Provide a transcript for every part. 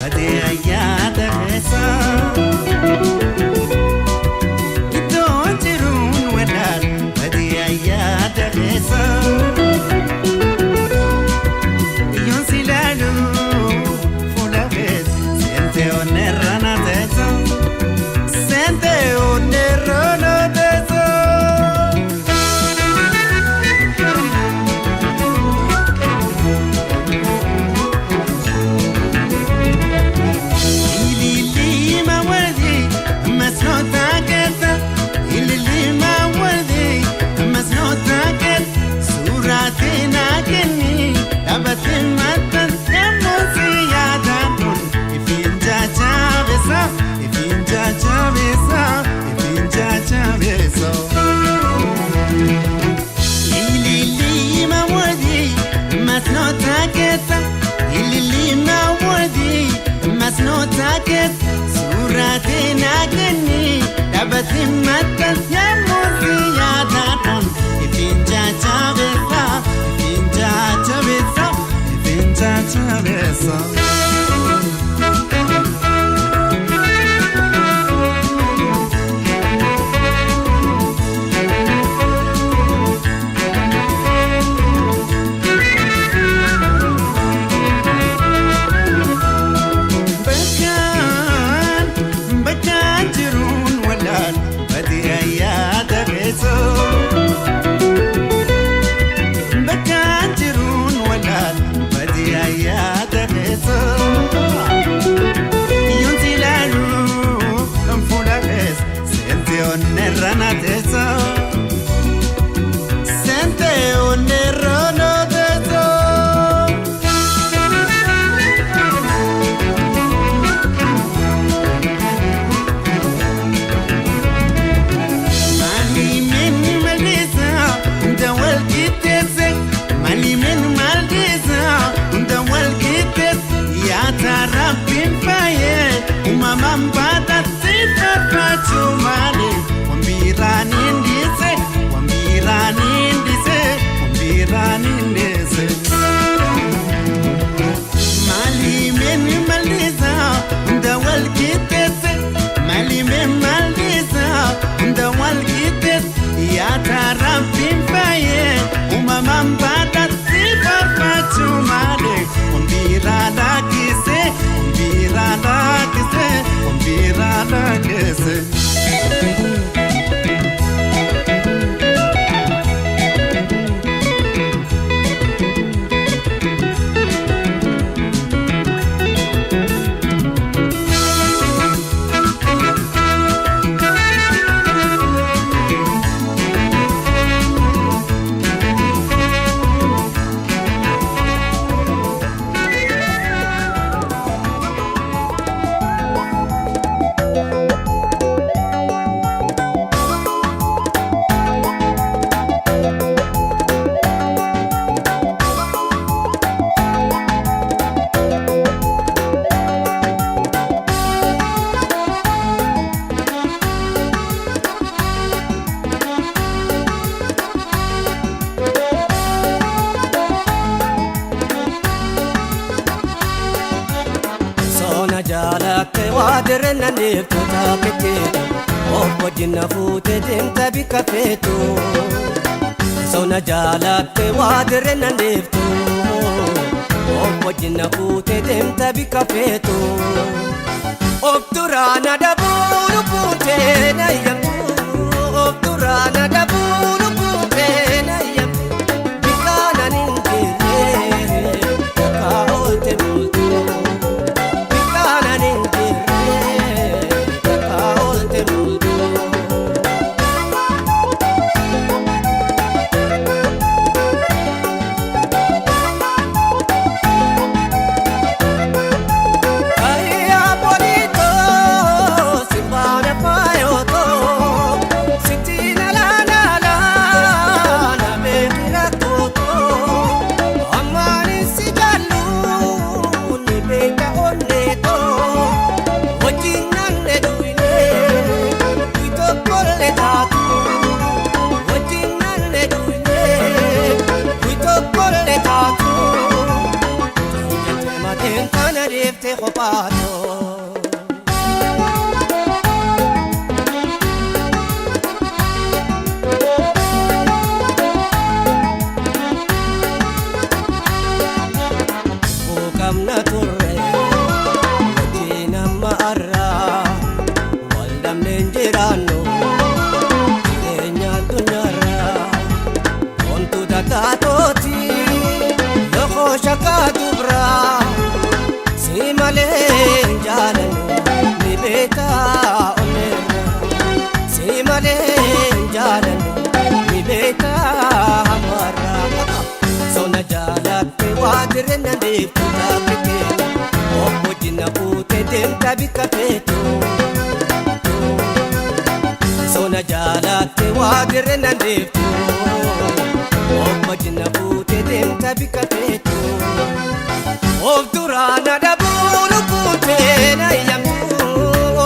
Badee ayyaata keessa iddoon jiruun walaal badee ayyaata keessa yoon si ilaalu fuula keessa seentee onneerra na teessa seentee onneerra na teessa. Ililima wardi masnoota keessa ililima wardi masnoota keessa suuraatiin naa kenni dhaabbatee maxxan yemmuu yaadadhuun ifiin jajjabeessa ifiin jajjabeessa ifiin jajjabeessa. Ililima wardi masnoota keessa ililima wardi masnoota keessa suuraatiin naa kenni dhaabbatee maxxan yemmuu yaadadhuun ifiin jajjabeessa ifiin jajjabeessa ifiin jajjabeessa. Bakkaan bakkaan jiruun walaal badii ayyaata keessa. Bakkaan jiruun walaal badii ayyaata keessa. Yoon si ilaalu fuula keessa seentee onneerra na teessa. Seentee onneerra na teessa. Maaliimeen maldeessa hunda wal qixxeesse maaliimeen maldeessa hunda wal qixxeesse yaata rabbiin faayee uumamaan baatatti faarfachuu malee wambiiraan hin dhiise wambiiraan hin dhiise wambiiraan hin dhiise. Maaliimeen maldeessa hunda wal qixxeesse maaliimeen maldeessa hunda wal qixxeesse yaata rabbiin faayee uumamaan baatatti faarfachuu malee wambiiraa lakkise wambiiraa lakkise wambiiraa lakkise. Soona jaalatte waa dirrenna neeftu taapiteetu obbo Jinna fuute deemta bikka feetu. Soona jaalatte waa dirrenna neeftu obbo Jinna fuute deemta bikka feetu. Of duraana dabuu lubbuutee na eeyyamtu of duraana dabuu lubbuutee na eeyyamtu bikkaanaan hin jirre takka oolte bultu. Bikkaanaan hin jirre takka oolte bultu. Ayyaa bonito simbaana faayotoo sitiin alaana deemte kophaatoo. Buuqamna turre wajjin amma arraa wal dhabneen jiraannu jireenya addunyaarraa wantu tataatooti loqoo shakkaa dubraa si malee hin jaalannu ni beektaa onneerra si malee hin jaalannu ni beektaa hamarraa. Sona jaalatte waa jireenya deemtu taphite obbo Jinna fuute deemta bikka feetu. Sona jaalatte waa jireenya deemtu obbo Jinna fuute deemta bikka feetu. Of duraana dhabuu lubbuun teena eeyyamtu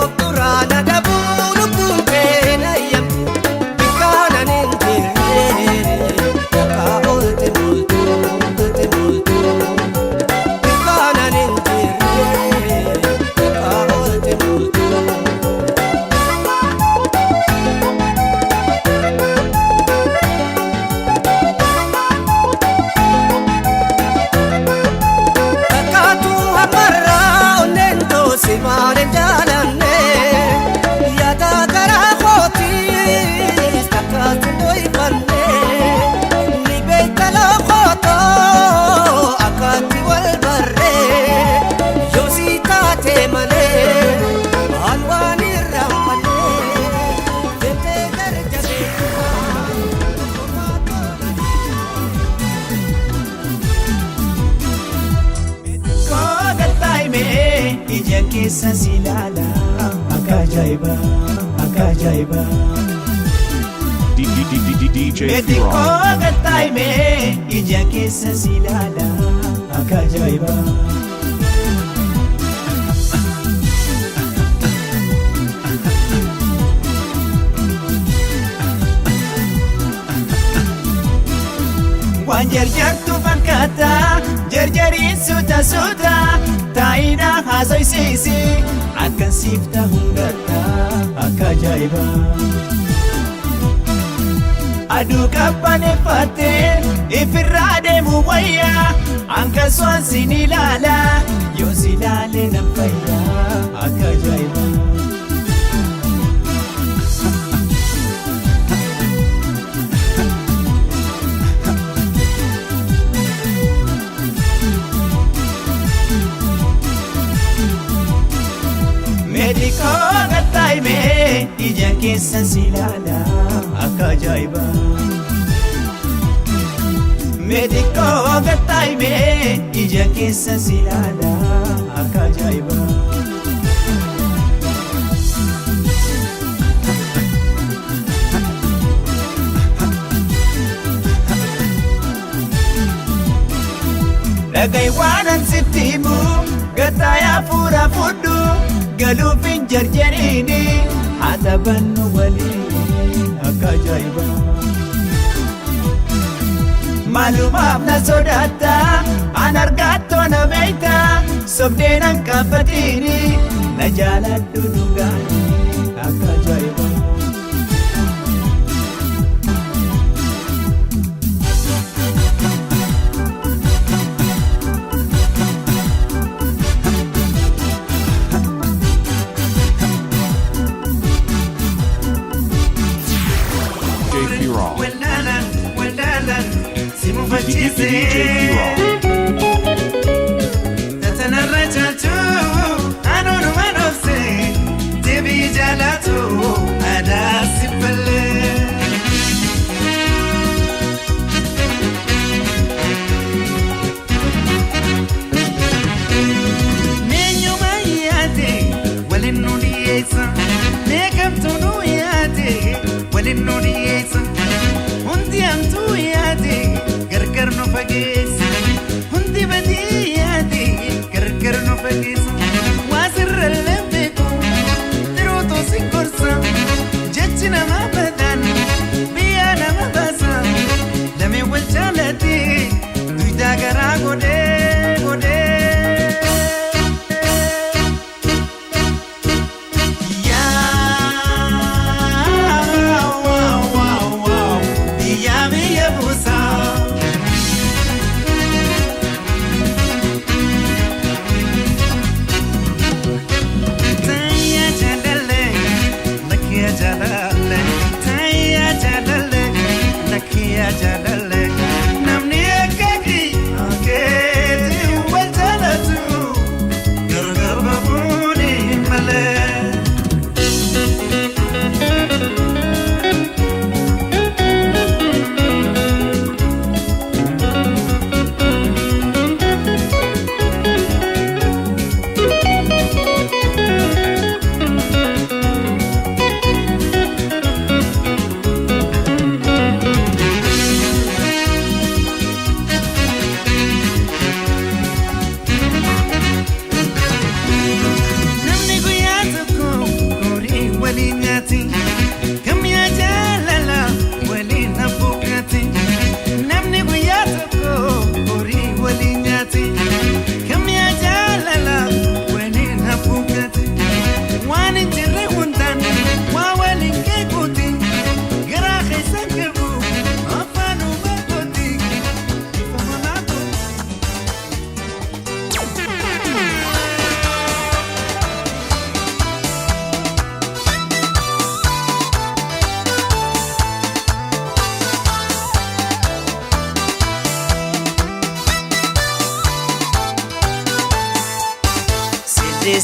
of duraana dhabuu lubbuun teena eeyyamtu bikkaana hin jirre takka oolte bultu oolte bultu bikkaana hin jirre takka oolte bultu. Kakkaatu hammarraa onneen toosi maal hin jaalanne yaada garaa kootiis takkaatu dho'ifanne ni beekta loqotoo akkaatti wal barree yoo si taate malee waan waan irraanfanne jettee gara jabeessumaa. Koogaltaayimee ija keessa si ilaala akka ajaa'ibaa akka ajaa'ibaa. DJ Beeti Firon. koogaltaayimee ija keessa si ilaala akka ajaa'ibaa. Waan jarjartu fakkaata jarjariin suuta suuta taa'ina haasoysiisi akkan siif ta'uun garta akka ajaa'ibaa. Aduu qabbaneeffattee ifirraa deemu wayyaa hanqasuun sin ilaala yoo si ilaale nan fayyaa akka ajaa'ibaa. Meedikoo gattaayimee ija keessa si ilaala akka ajaa'ibaa. Meedikoo gattaayimee ija keessa si ilaala akka ajaa'ibaa. Dhagai waan an sitti himu gattaayaa fuura fudhu galuuf hin jarjariini haa taphannu waliin akka ajaa'ibaa. Maalumaaf na sodaatta an argaattoo na beekta sobdee nan qaanfatiini na jaaladhu dhugaani akka ajaa'ibaa. DJ Firon. Wallaalaan wallaalaan si DJ mufachiisee. Firon. Tatanarra caalchu anuunuma dhoofse deebii jaalatu aadaa si ballee. Meenyuma yaade waliin nu dhiyeessa meeqamtu nu yaade waliin nu dhiyeessa hundi hamtuu yaade gargar nu fageessa.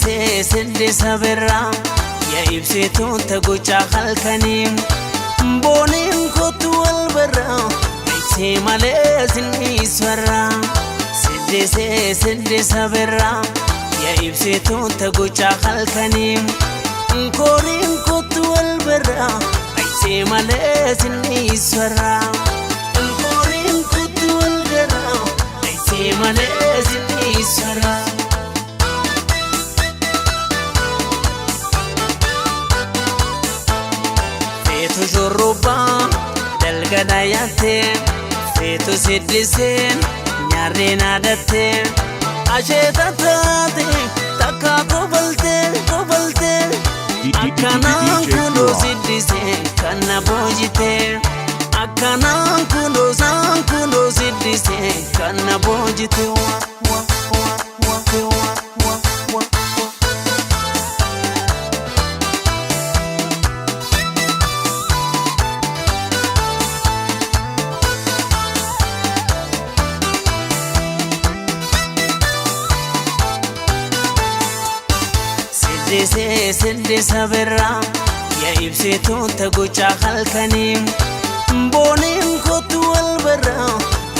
Siddisee siddisa birraa yaa ibsituun taguchaa halkanii booniin kootu wal barraa ibsee malee sinniiswarraa. Siddisee siddisa birraa yaa ibsituun taguchaa halkanii kooriin kootu wal barraa ibsee malee sinniiswarraa. Kooriin kootu wal barraa ibsee malee sinniiswarraa. Feetu shurrubbaa dalga dhayyattee feetu siddiseen nyaarreen aadattee asheeta taate takka kobaltee kobaltee akkanaan DJ kunoo P-Rock. siddiseen kan na boojitee akkanaan kunoo saan kunoo siddiseen kan na boojite wa wa wa wa wa wa wa. Siddisee siddisa birraa yaa ibsituun taguchaa halkanii booniin kootu wal barraa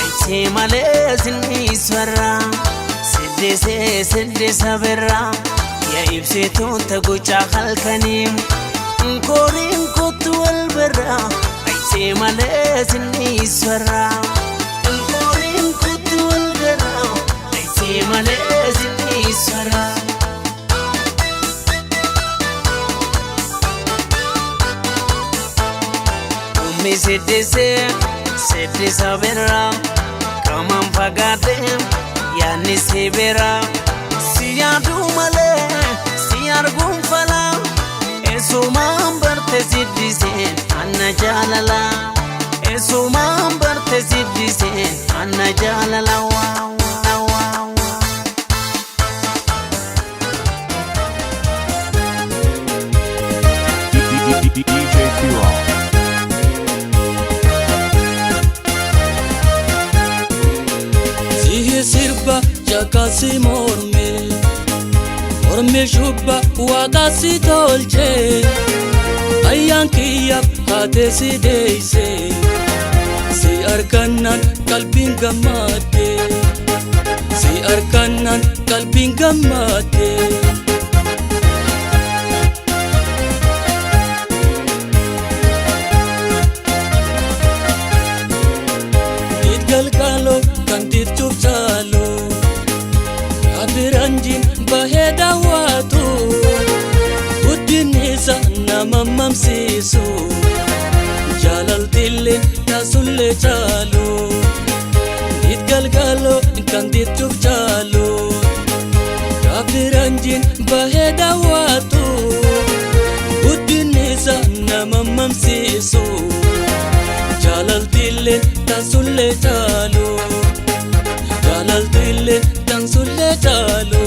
ibsee malee sinniiswarraa. Siddisee siddisa birraa yaa ibsituun taguchaa halkanii kooriin kootu wal barraa ibsee malee sinniiswarraa. Kooriin kootu wal barraa ibsee malee sinniiswarraa. Ummi siddisee siddisa birraa qamaan fagaatee yaadni si biraa si yaaduu malee si arguun falaa eessumaan barte siddiseen anna jaalala eessumaan barte siddiseen anna jaalala waa waa waa waa. DJ P-Rock. Sihi sirba jakasi morme morme shubba waaqasi tolche ayyaan kiyyaaf haate si deeyse si argannaan qalbiin gammadde si argannaan qalbiin gammadde. Dit galgalo kan dit cubsalo Abiranjin bahee daawwatu Guddinni isa nama mamsiisu Jaalaltillee taasullee caalu Dit galgalo kan dit cubsalo Abiranjin bahee daawwatu Guddinni isa nama mamsiisu Jaalaltillee taansullee caalu Jaalaltillee taansullee caalu.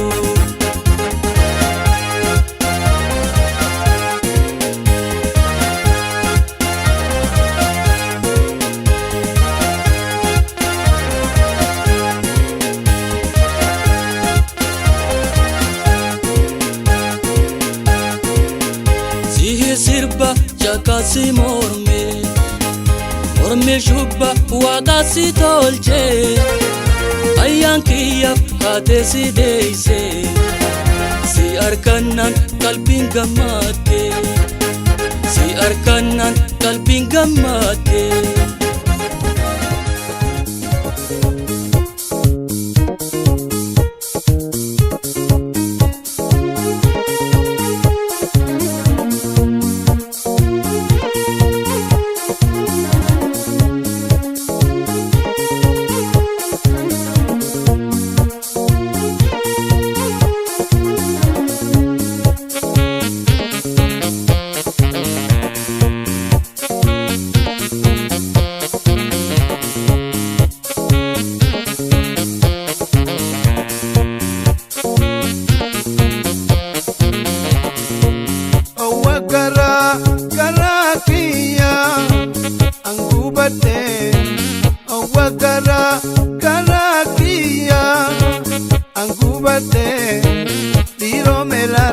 Sihi sirba jakasi morme morme shubba waaqasi tolche ayyaan kiyyaaf haate si deeyse si argannaan qalbiin gammadde si argannaan qalbiin gammadde.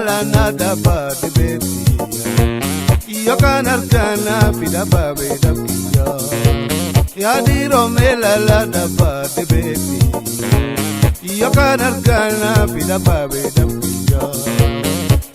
lala daba debeti Yokan arkana fida babe dabkiya Yadiro me lala daba debeti Yokan arkana fida babe dabkiya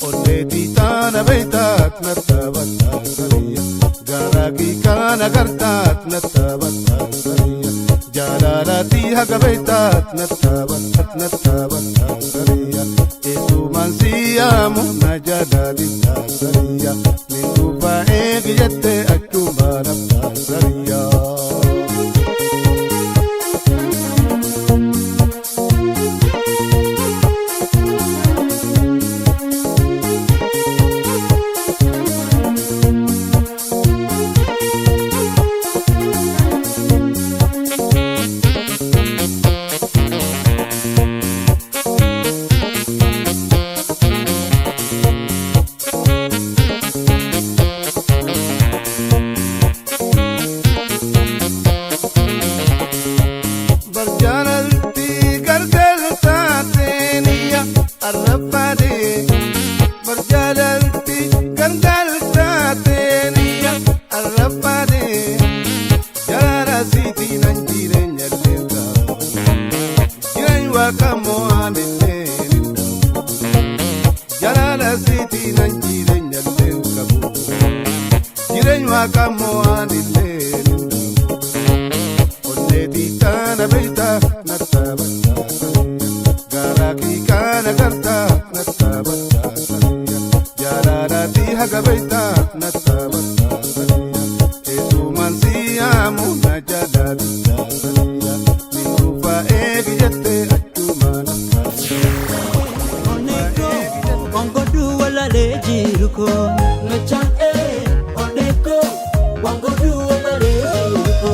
Onneti tana beitat natabata sariya Garaki kana gartat natabata sariya Jalalati hagabeitat natabata natabata sariya Etuman siyamu najalalita sariya Nindufa eegiyette achuma nabta sariya. Barjaalalti gargar taateeniya arrabbaade Barjaalalti gargar taateeniya arrabbaade Jalaala siitii nan jireenya leenka Jireenya waaqammoo aanillee Jalaala siitii nan jireenya leenka Jireenya waaqammoo aanillee Onneti kana beita natabata Garaki kana garta natabata Jalalati haga beita natabata Etuman siyamu najalalita Nindufa eegiyette achuma Oneko, wangodu walale jiruko. Machan eh, oneko, wangodu walale jiruko.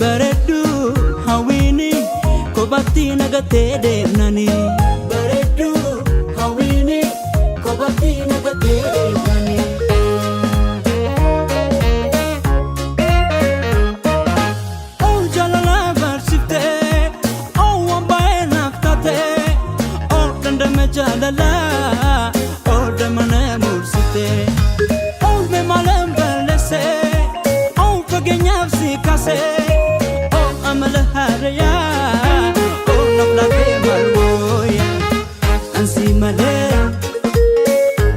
Baredu hawini, kobatti nagate deemnani. Baredu hawini, kobatti nagate deemnani. Oh jalala barsiftee, oh waan baay'ee naaf taatee, oh dandame jaalala, oh damana mursitee, oh mee maalaan balleessee, oh fageenyaaf si kaasee, oh amala haarayaa, oh naaf laafee maal wooyaa, ansi malee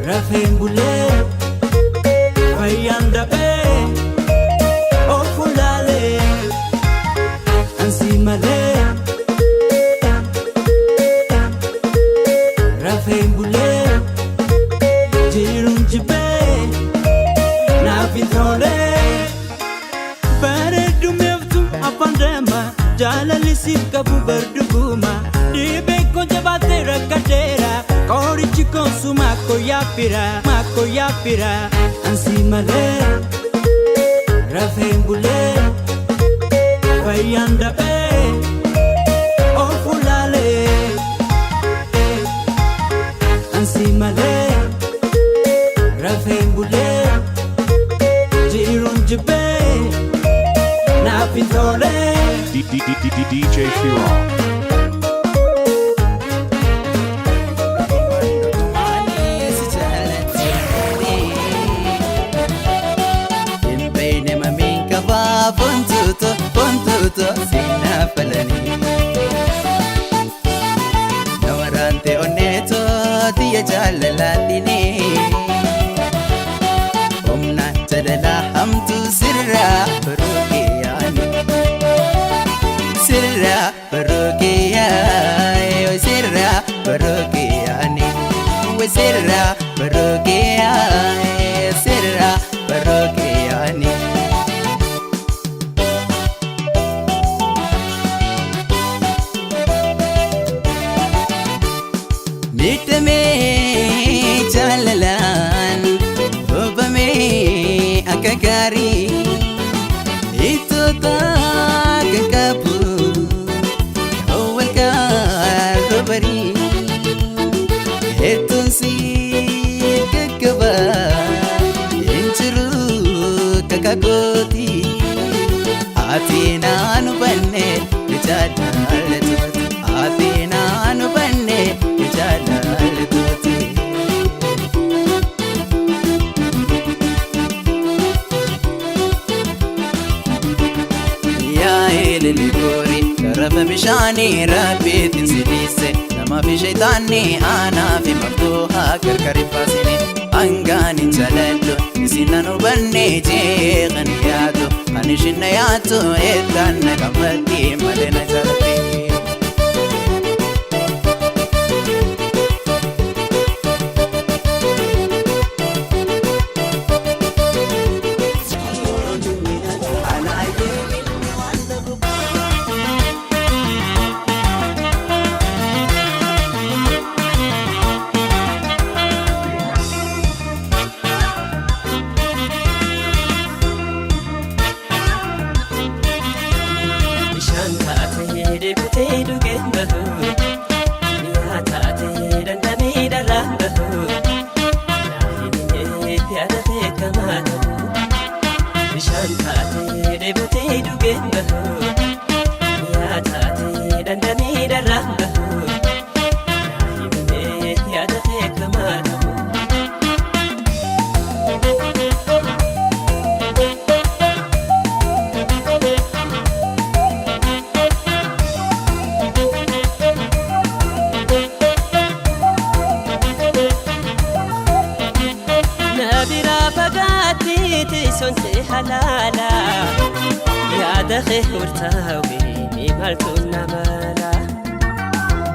rafeen bulee fayyaan dhabee oh fulaalee. Ansi malee rafeen bulee jiruun jibbee naaf hin tolee bareedu meeftu afaan deema jaalalli siif qabu barduguma dhibee koo jabaatee rakkadheera qorichi koo suma koo yaabbira koo yaabbira ansi malee rafeen bulee. Fayyaan dhabee of ulaalee ansi malee rafeen bulee jiruun jibbee naaf hin tolee. DJ Firon. Humna jaalala hamtuu sirraa baruu yaani. Sirraa baruu yaani. Sirraa baruu yaani. Sirraa baruu yaani. Sirraa baruu yaani. Miidhamee jaalalaan hubamee akka gaarii ittoota kan qabu wal barii hedduun si gaggaba hin jiru kakakooti ati naan hubanne ni jaalladhu ati naan hubanne ni jaalladhu. Sharafa bishaanii rabbiitiin si dhiise namaa fi shayitaanni aanaa fi maftuuhaa gargar hin baasine. Hangaan hin jaaladhu isin nan hubanne jee kan yaadu kan ishin na yaatu eeddaan na qabbatti malee na jaalatti. Bishaan taatee deebitee dhugeen bahu, mi'a taatee dandamee dharraan bahu, naahimee yaada beekamaa ta'u. Bishaan taatee deebitee dhugeen bahu, mi'a taatee dandamee dharraan bahu, naahimee yaada beekamaa ta'u. Na biraa fagaatee teessoon ta'e halaala. Yaada kee murtaawee ni maaltu na mala.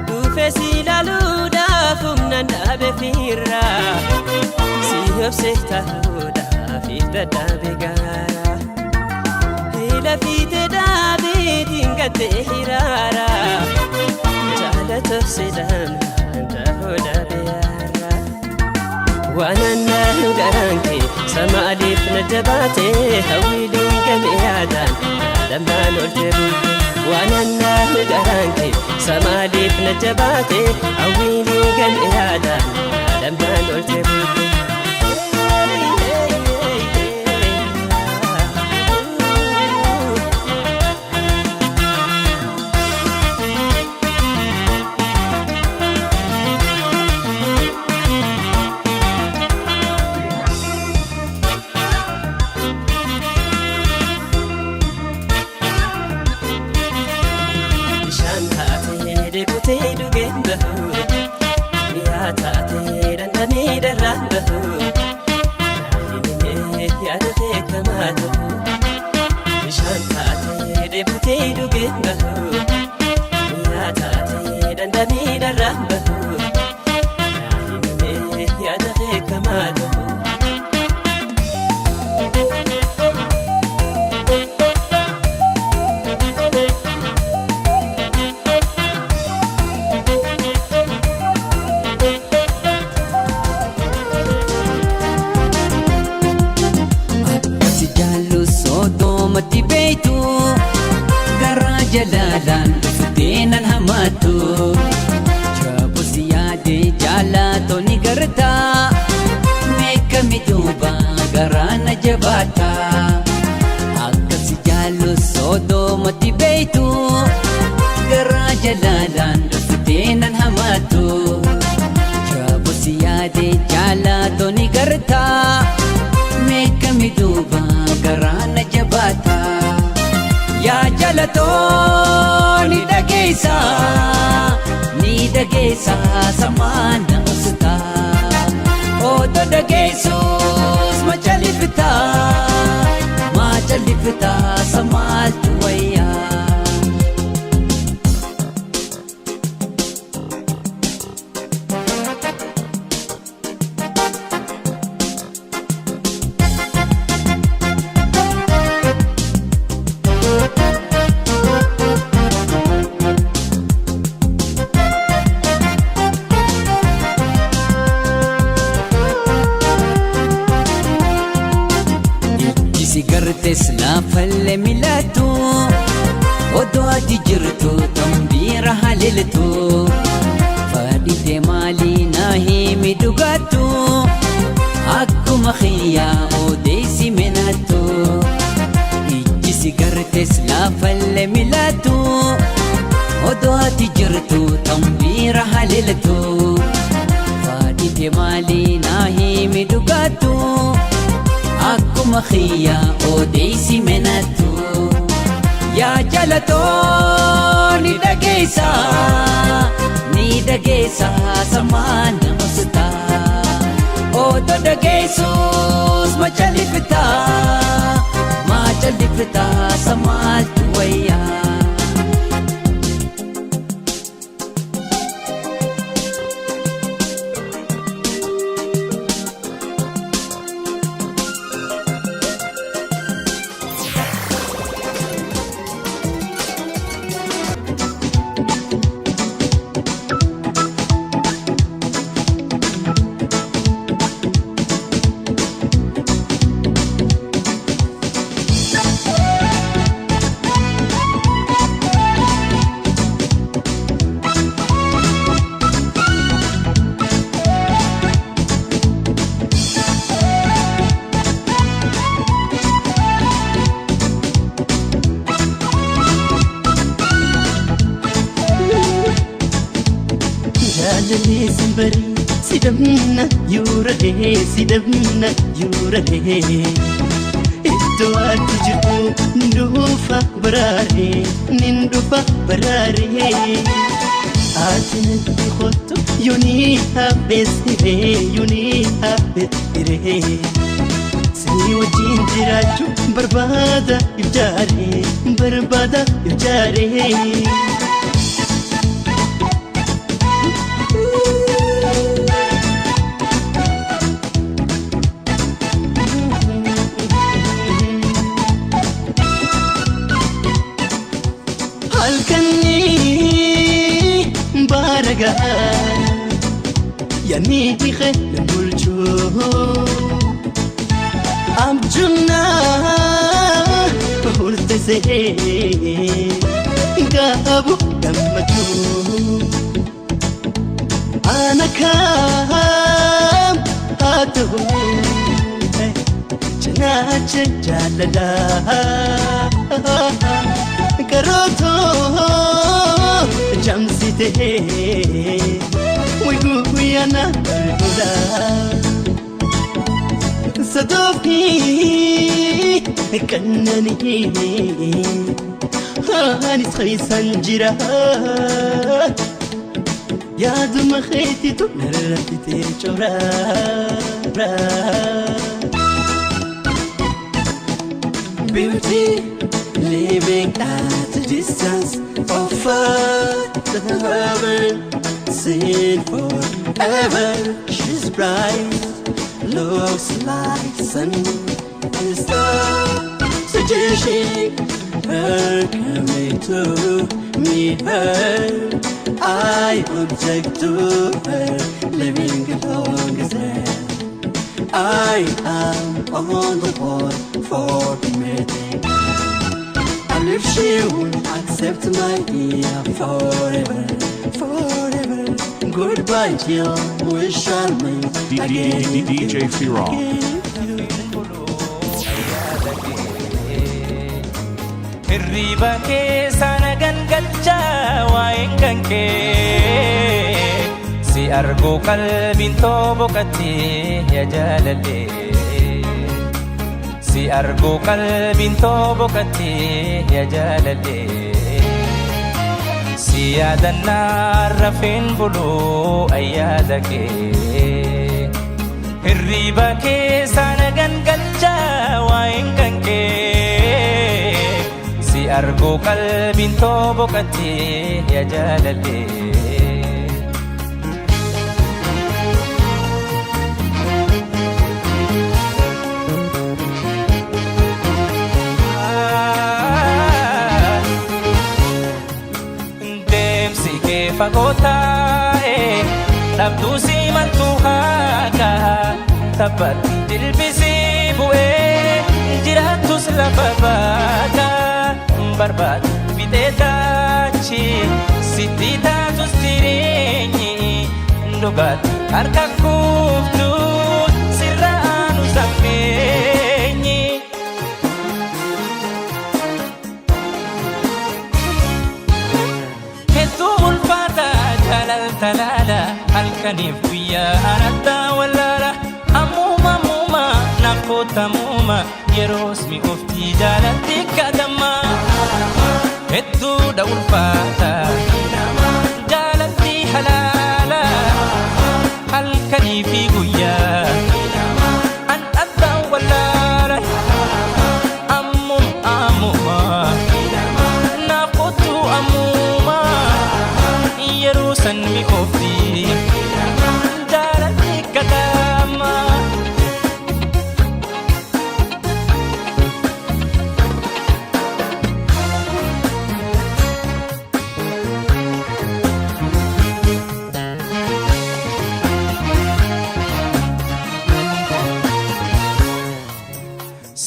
Dhufee si ilaaluudhaaf humnaan dhaabe fiirra. Si obsee ta'uudhaaf if dadhabe gaara. Hila fiitee dhaabeetiin gattee hiraara. Jaalata sedamnaan ta'uu dhabe yaara. Waan annaan garaan kee samaaliif na jabaate hawwiiliin game yaadaan yaadamnaan olte bulte. Waan annaan garaan kee samaaliif na jabaate hawwiiliin game yaadaan yaadamnaan olte bulte. Bishaan taatee deebitee dhugeen bahu, mi'a taatee dandamee dharraan bahu, naahimee yaada beekamaa ta'u. Bishaan taatee deebitee dhugeen bahu, mi'a taatee dandamee dharraan bahu, naahimee yaada beekamaa ta'u. Si jaallu soodomatti beeytu garaa jalaalaan dhuftee nan hamaattu. Jaabu si yaade jaalatoo ni garta meeqami duuba garaa na jabaata. Akka si jaallu soodomatti beeytu garaa jalaalaan dhuftee nan hamaattu. Jaabu si yaade jaalatoo ni garta. Meeqami duuba garaa na jabaata. Yaa jalatoo ni dhageessa, ni dhageessa samaan na obsita. Otoo dhageessus macallifta, macallifta samaaltu wayyaa. Ijji si gartes laafalle milatu odoo ati jirtu tambiira haleeltu fadhite maalii naa himi dhugaattu akkuma xiyyaa odeessi menattu. Ijji si gartes laafalle milatu odoo ati jirtu tambiira haleeltu fadhite maalii naa himi dhugaattu akkuma xiyyaa odeessi menattu. Yaa jalatoo ni dhageessa, ni dhageessa samaan nama sitaa. Otoo dhageessus macalliftaa, macalliftaa samaaltu wayyaa. Jaalallee simbarii si dhabna yuuraree si dhabna yuuraree iddoo ati jirtu dhufa baraaree nin dhufa baraaree ati natti kottu yoonii hafeessiree yoonii hafeessiree si wajjin jiraachuu barbaada ibjaaree barbaada ibjaaree. Halkanii baaragaa yaani hiike na bulchuu abjuunaa hurtesee gaabu gammachuu ana kaam haa ta'u cinaacha jaalalaa. Karootoo jamsitee guyyaana barbaada. Sadoofii kannanii anis keessan jira. Yaaduma keetitu narratti cora. Beauty living at a distance of the heaven seen forever. She's bright, looks like sun and star. Suggesting her coming to me, her. I object to her living along as I am on the board for meeting. And if she would accept my dear forever, forever. Goodbye till we shall meet again. DJ Firon. Hirriba keessa na gangalchaa waa'een kan kee si arguu qalbiin too boqottee yaa jaalallee si arguu qalbiin too boqottee yaa jaalallee si yaadannaa rafeen buluu ayyaada kee hirriba keessa na gangalchaa waa'een kan kee si arguu qalbiin too boqottee yaa jaalallee. Deemsi kee fagoo taa'e dhabduu si maltu haaka taphatti jilbisii bu'ee jiraatus lafa baata barbaadu fixee taachi sitti taatus jireenyi dhugaatti harka kuuftu sirra aanu sammeenyi. Hedduu ulfaata jaalaltalaala halkaniif guyyaa anattaa wallaala ammuma ammuma naaf kootamuma. damma yeroos mi'oofti jaalalti kadamma hedduudha ulfaata jaalalti halaala halkanii fi guyyaa an addaan wallaala ammum ammuma naaf kottu ammuma yeroo san mi'oofti jaalalti kadamma.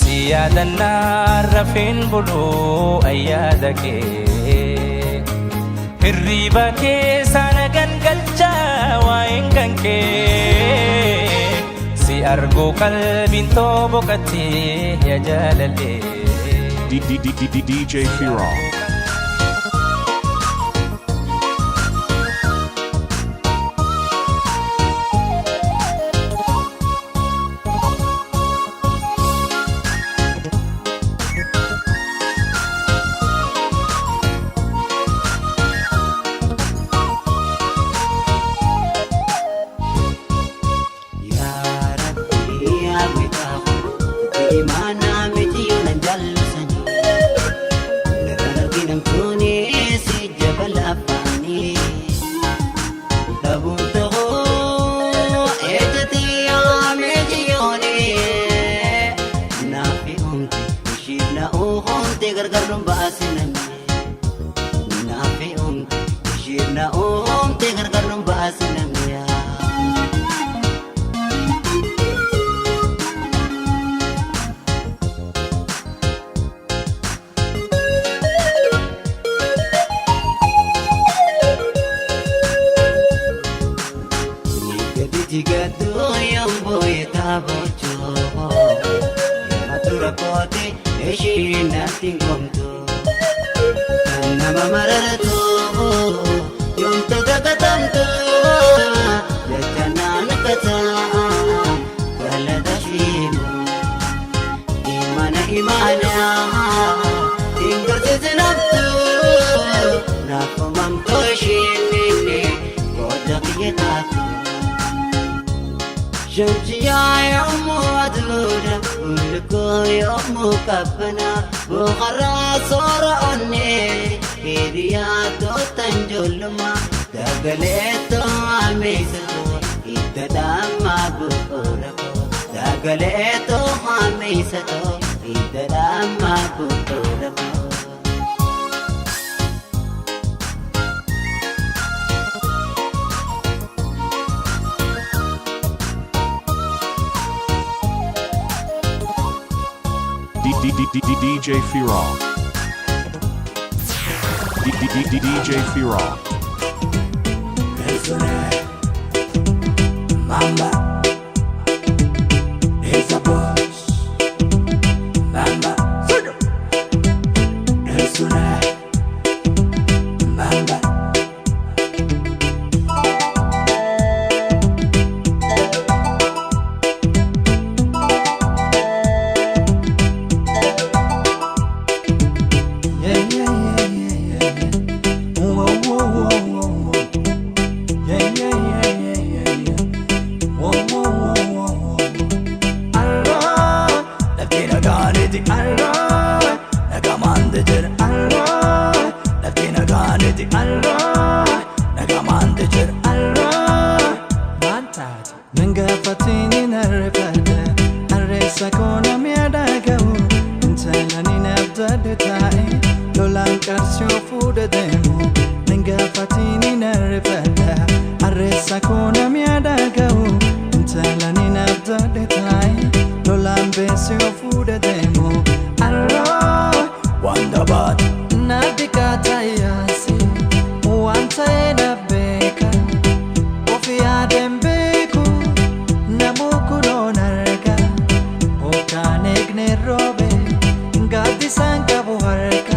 Siyaadannaa rafeen buluu ayyaada kee hirriiba keessa na gangalchaa waa'een kan kee si arguu qalbiin too boqottee yaa jaalallee. DJ Fira. DJ Fira. DJ Fira. Mamba is a boss. Mamba Mamba. Yeah, yeah, yeah, yeah, yeah. Whoa, whoa, whoa, whoa, whoa. Yeah, yeah, yeah, yeah, yeah, yeah. Whoa, whoa, whoa, whoa, whoa. Allah, lakin ganiti Allah, nagamande jir Allah, lakin ganiti Allah, nagamande jir Allah. Bantat, nangafatini narifada, arresa kona miadagau, intalani nabdadetae. Lolaan qarshii fuudha deemu nangafatini narrifadha arreessa koona mi'a dhaga'u intalani nabdadhe taa'e lolaan beesii fuudha deemu arroo waan dabaatu na dhiqaata yaase waan ta'e na beeka of yaadeen beeku namuu kunoon arga hookaan eegne roobe gaaddisaan qabu harka.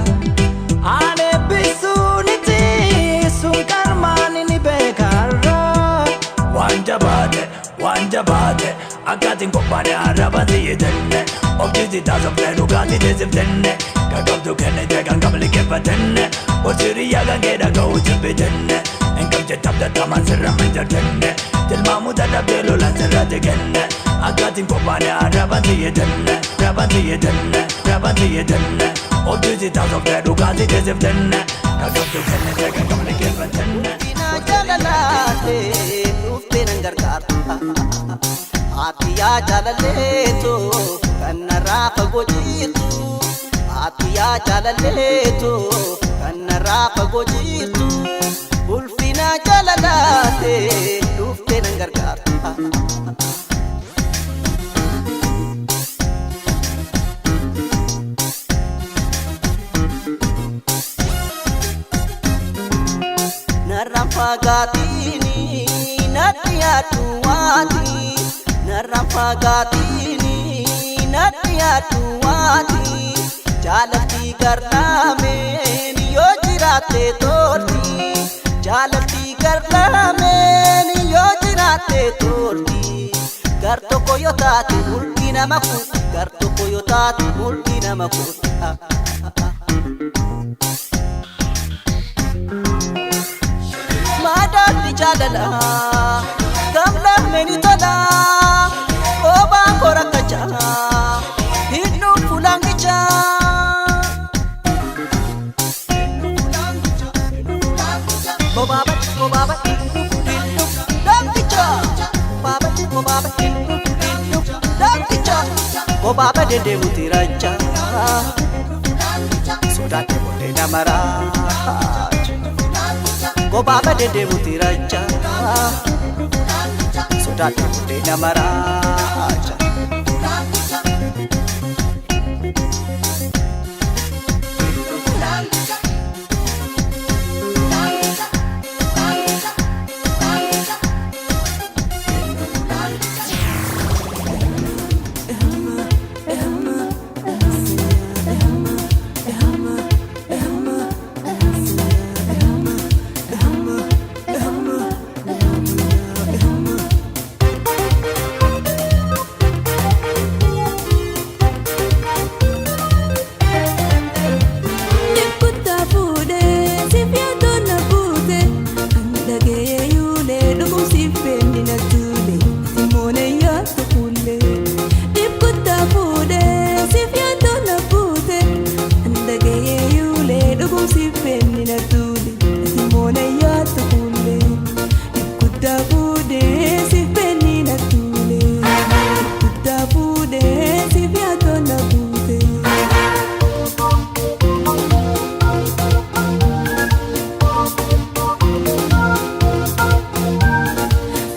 Waan jabaate, akkaatiin qophaa'e arraba si'itelle. Objiti taasofte dhugaatii teessiftenne Kakabdu kennite kan qabli keeffatenne Hojiiriyyaa kan kee dhaga'uu jibbitenne Hin qabje tabdatamaan sirra minjartenne Tilmaamuu dadhabdee lolaan sirratti kenne Akkaatiin qophaa'e arraba tiyyetenne Raba tiyyetenne raba tiyyetenne Objiti taasofte dhugaatii teessiftenne Kakabdu kennite kan qabli keeffatenne Jaalalaate dhuftee nan gargaarta. Ati yaa jaalalleetu kan narraa fagoo jirtu. Ati yaa jaalalleetu kan narraa fagoo jirtu. Ulfina jaalalaate dhuftee nan gargaarta. Narraan fagaatini natti yaaddu waati. Narraan fagaatini natti yaaddu waati. Jaalalti garlaameen yoo jiraatte tolti. Jaalalti garlaameen yoo jiraatte tolti. Gar tokko yoo taate mul'ii nama kuuti. Gar tokko yoo taate mul'ii nama kuuti. Madaalli jaalala gam lameen tola obaan kora kacha hidhu fulangicha. Bobaaba bobaaba hidhu hidhu dangicha bobaaba bobaaba hidhu hidhu dangicha bobaaba deddeemuuti racha sodaatee booddee namaraa. Gobaaba deddeemuuti racha sodaatee booddee nama raacha. Kuttaa fuudhee siif yaaddoon na buute ani dhaga'ee yuulee dhugumsiif beenni na tuule ati yaaddu fuullee. Kuttaa fuudhee siif yaaddoon na buute ani dhaga'ee yuulee dhugumsiif beenni na tuule ati yaaddu fuullee. Kuttaa fuudhee siif beenni na tuule kuttaa fuudhee siif yaaddoon na buute.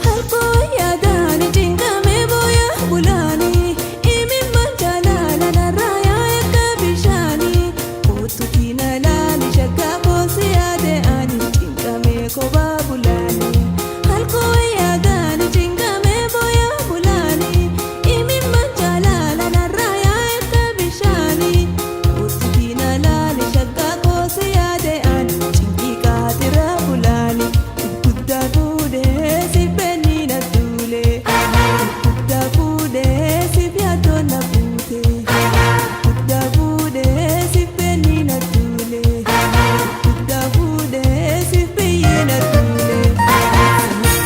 Halkoo yaadaan cinqamee booyaa bulaanii imimmaan jaalala narraa yaa'e akka bishaanii kootuutiin alaani shakkaa koosii yaade ani cinqamee kophaa bulaanii. Halkoo yaadaan cinqamee booyaa bulaanii imimmaan jaalala narraa yaa'e akka bishaanii kootuutiin alaani shakkaa koosii yaade ani cinqii kaatira bulaanii. Guddaa fuudhee si beenni na tuule. Guddaa fuudhee si yaaddoon na buute. Guddaa fuudhee si beenni na tuule. Guddaa fuudhee si biyyi na tuule.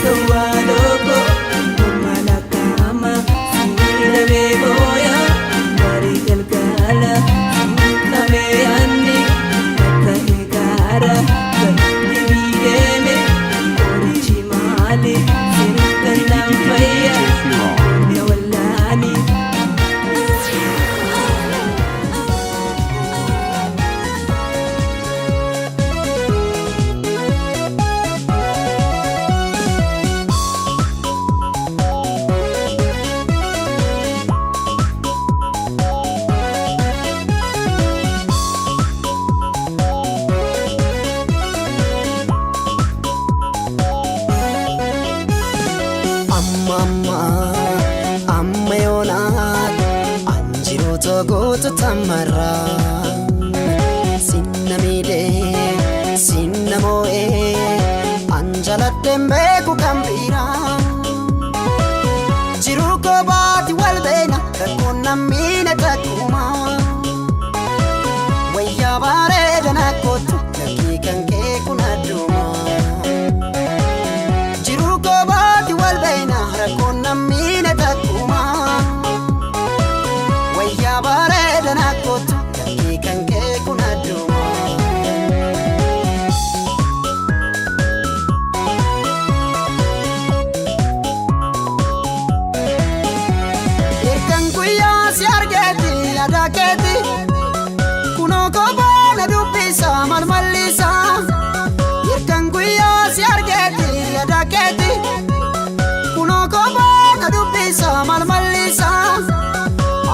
Towwaa looko morma lakkaa'ama. Siidhamee booya barii galgala. Siidhamee yaadni bakka eegaara. Galmi deeme qorichi maali? Sirkannaan fayyaa na wallaani. Amma amma amma yoonaat anjiroota goota tamarraa sinna miidhee sinna moo'ee an jaladheen beeku kan biraa. Jiruu koo baati wal beena rakkoon namni takkuma. Wayyaa bareeda na kootu lakkii kan kee kun adduma. Jiruu koo baati wal beena rakkoon namni takkuma. Wayyaa bareeda na kootu lakkii kan kee kun adduma. Ergan guyyaa si argeeti yaada keeti kunoo kophaa na dubbisa malmallisa. Ergan guyyaa si argeeti yaada keeti kunoo kophaa na dubbisa malmallisa.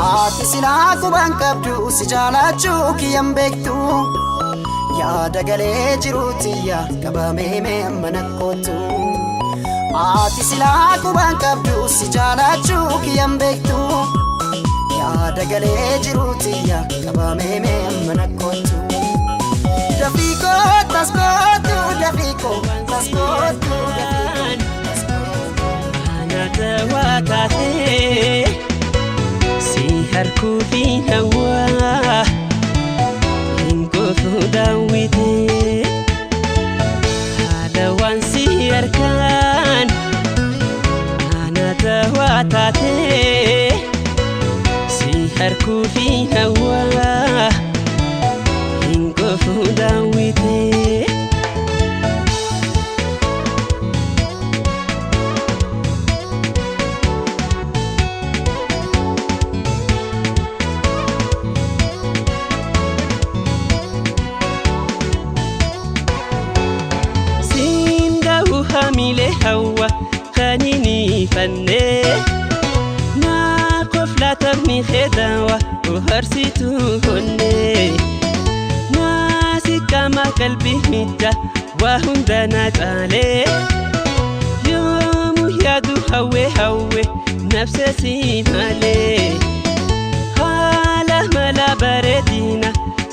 Ati silaa quban qabdu si jaalachuu kiyyan beektu. Yaada galee jiruutiyya qabamee mee amma nakkootu. Ati silaa quban qabdu si jaalachuu kiyyan beektu. Yaada galee jiruutiyya qabamee mee amma nakkootu. Dafiikoo taskootu dafiikoo taskootu dafiikoo. Ana waa taatee si harkuu fi hawaa hin goofu daawwitee haala waan si harkaan ana waa taatee si harkuu fi hawaa hin goofu daawwitee. Siindahu hamile hawa kanini fanne naa qoflatamni kedawa uharsitu honne naa sikkama qalbi midda waa hunda na caale yoomu yaadu hawwe hawwe nafse si malee haala mala bareedina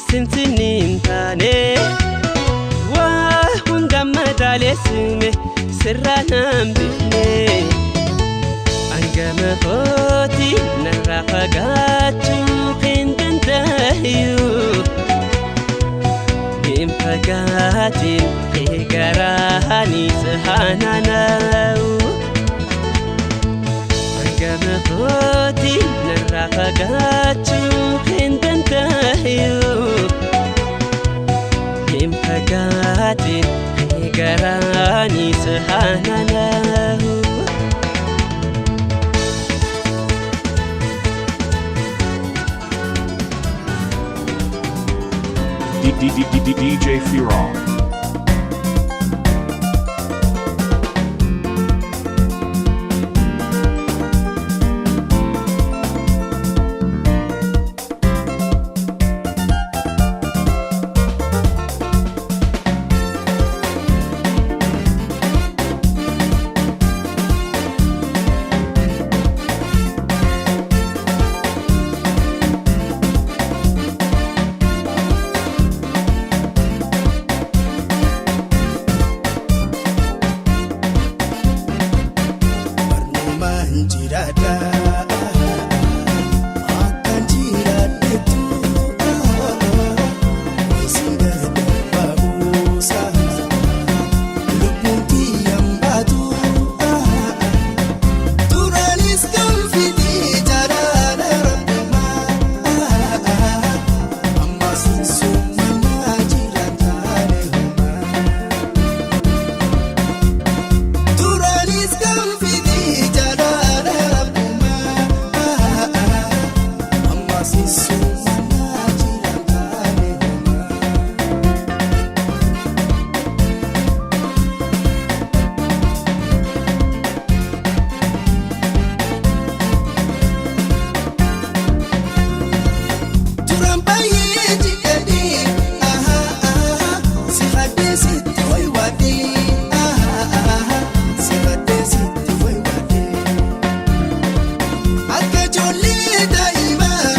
sinsinni hin taane. Waa hunda madaaleessime sirraa naan bifne hangama kooti narraa fagaachuu hin danda'u hin fagaatin eegaraanis haanaana'u hangama kooti narraa fagaachuu hin danda'u. Hin fagaatin eegaraanis haanaana'u. D D D D D DJ Firal. Barnoomaan jiraadha. Akkan jiraadhetu isin gargar baabuusa. Lubbuun kiyyaan baatu. Duraanis kan fidee jaalala rabbumaa. Amma sunsumanaa jiraataane homaa. Duraanis kan fidee jaalala rabbumaa. Amma sunsumanaa jiraataane homaa. Duraan baay'ee jidhadhee si haddeessitti wayiwaadhee si haddeessitti wayiwaadhee akka ijoollee daa'imaa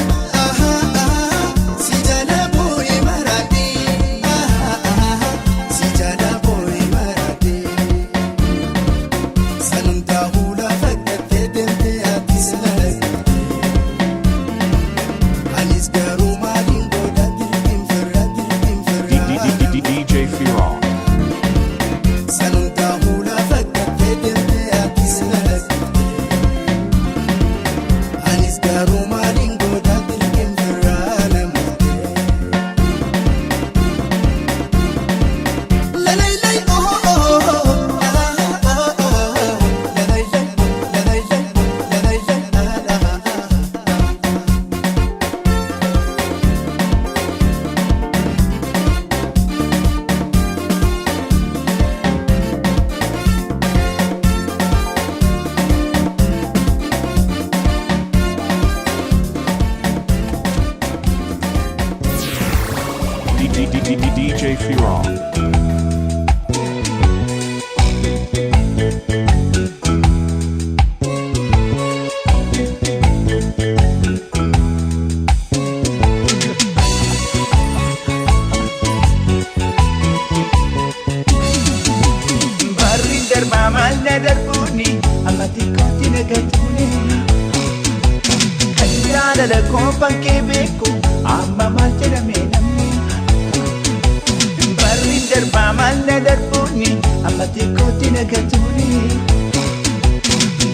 Firon. Barri darbaa maal na darbuuni amma xiqqootti na gatuuni. Kan jaalala koofaan kee beeku amma maal jedhame namni. Barri darbaa maal na darbuuni amma xiqqootti na gatuuni.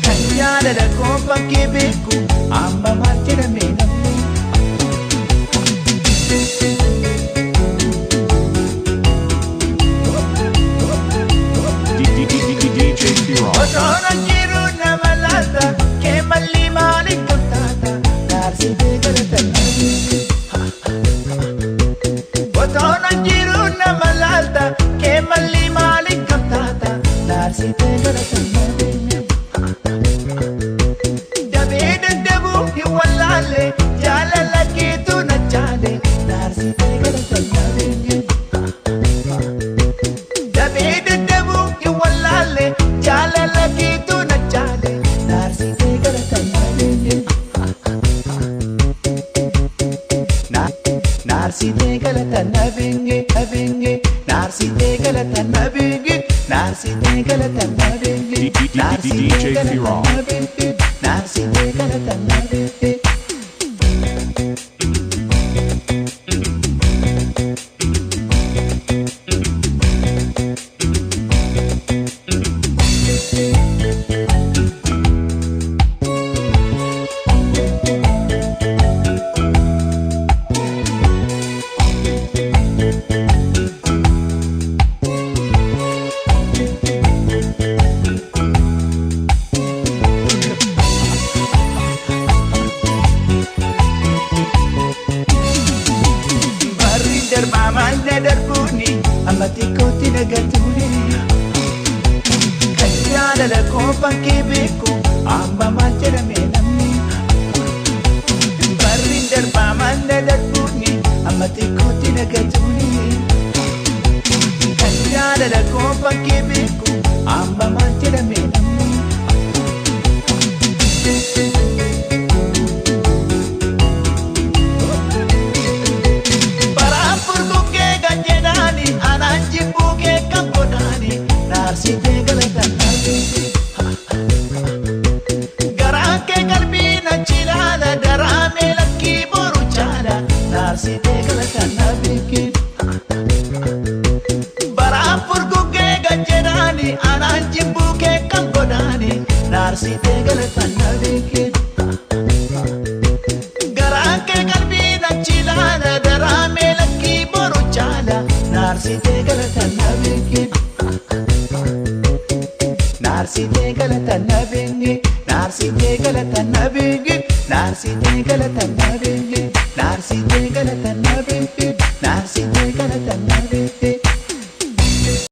Kan jaalala koofaan kee beeku amma maal jedhame namni. DJ Firon. Otoon jiru nama laata kee malli maaliif qabtaata gaarsitee galatan. Otoon jiru nama laata kee malli maaliif qabtaata gaarsitee galatan. Dabee daddabuu hin wallaalle jaalala keetu na jaale gaarsitee galatan. Dabee daddabuu hin wallaalle jaalala keetu na jaale naarsitee galatan. Naarsitee galatan nabinge nabinge naarsitee galatan nabinge naarsitee galatan nabinge naarsitee DJ galatan Firon. nabinge naarsitee galatan nabinge. Barri darbaa maal na darbuuni amma xiqqootti na gatuuni. Kan jaalala koofaan kee beeku amma maal jedhame namni. Barri darbaa maal na darbuuni amma xiqqootti na gatuuni. Kan jaalala koofaan kee beeku amma maal jedhame namni. Baraan furguggee kan jedhaani anaan jibbuu kee kan godhaani naarsitee galatan Garaan kee qalbii na chilaala daraamee lakkii boru chaala naarsitee galatan nabeeke. Baraan furguggee kan jedhaani anaan jibbuu kee kan godhaani naarsitee galatan nabeeke. Garaan kee qalbii na chilaala daraamee lakkii boru chaala naarsitee galatan nabeeke. Naarsitee galatan nabeenge naarsitee galatan nabeenge naarsitee galatan nabeenge naarsitee galatan nabeenge naarsitee galatan nabeenge.